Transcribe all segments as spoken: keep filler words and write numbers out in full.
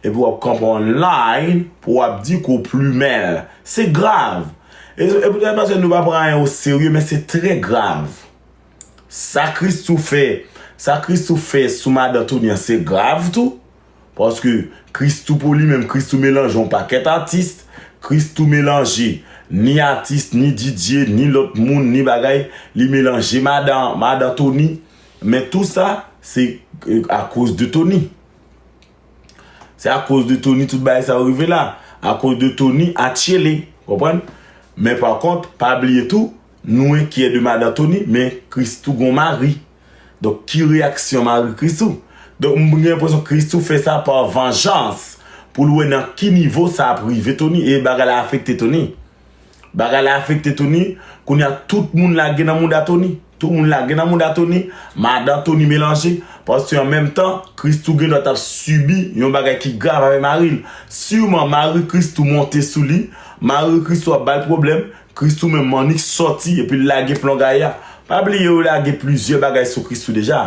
epi w ap kanpe online pou w ap di ke w plimen l. Se grav. E, e poutèt paske nou pa pran anyen o serye, men se trè grav. Sa Christoo fè, sa Christoo fè sou madan Tony an, se grav tou. Paske Christoo pou li menm, Christoo melanje yon pakèt atis. Christoo melanje ni atis, ni D J, ni lòt moun, ni bagay. Li melanje madan, madan Tony. Men tou sa, se, eh, akoz de Tony. Se akoz de Tony tout bagay sa yo rive la. Akoz de Tony atchele, konprann? Men pa kont, pa bliye tou, nou enkyè de madan Tony, men Christoo gon mari. Donk, ki reyaksyon mari Christoo? Donk, m gen enpresyon Christoo fè sa pa vanjans, pou l wè nan ki nivo sa ap rive Tony, e bagay la afekte Tony. Bagay la afekte Tony, kounye a tout moun lage nan mouda Tony. Tout moun lage nan mouda Tony, madan Tony melanje, paske an menm tan, Christoo gen dwa t ap sibi yon bagay ki grav avèk mari l. Siman, mari Christoo monte sou li, mari Christoo ap ba l pwoblèm, Christoo menm annik sòti, epi l lage plon gaye a. Pa bliye yo lage plizyè bagay sou Christoo deja.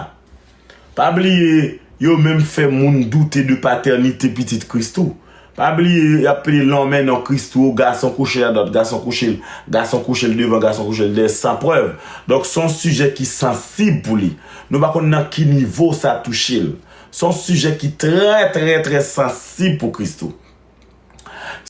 Pa bliye, yo menm fè moun doute de patènite pitit Christoo. Pa bliye, y ap pede lonmen non Christoo, gason kouche a dòt, gason kouche l, gason kouche l devan, gason kouche l dèyè, san prèv. Donk, se yon sijè ki sansib pou li. Nou pa konn nan ki nivo sa touche l. Se yon sijè ki trè, trè, trè sansib pou Christoo.